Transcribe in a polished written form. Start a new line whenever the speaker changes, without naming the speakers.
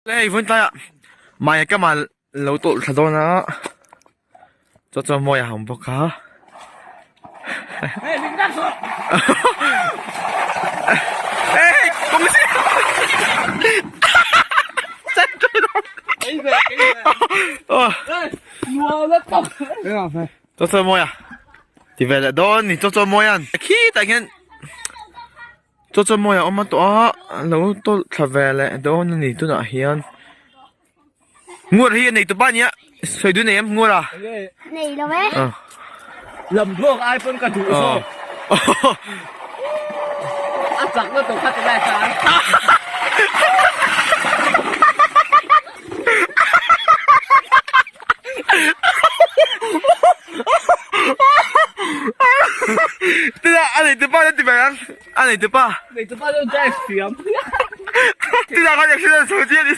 Hei vawiin tlaiah Maya ka mal lo tawlh thla dawn a chaw chaw mawi a hang bawk a hei kawng si chaw chaw mawi a ti ve leh dawn ni chaw chaw mawi an khitah khian. Chaw chaw mawi a awm a tawh a a lo tawlh thla ve leh dawn a ni tunah hian ngur hi a nei tawp a nia sawi duh nei em ngur a
Nei lo e.
Ah.
Lam hlawk ai pawn ka duh zawk. A chak na tawh kha ti lai khan.
Tuna a nei tupa na ti ber ang a nei tupa.
Nei tupa chuan drive thiam.
Tuna khan accident sawi chi a ni.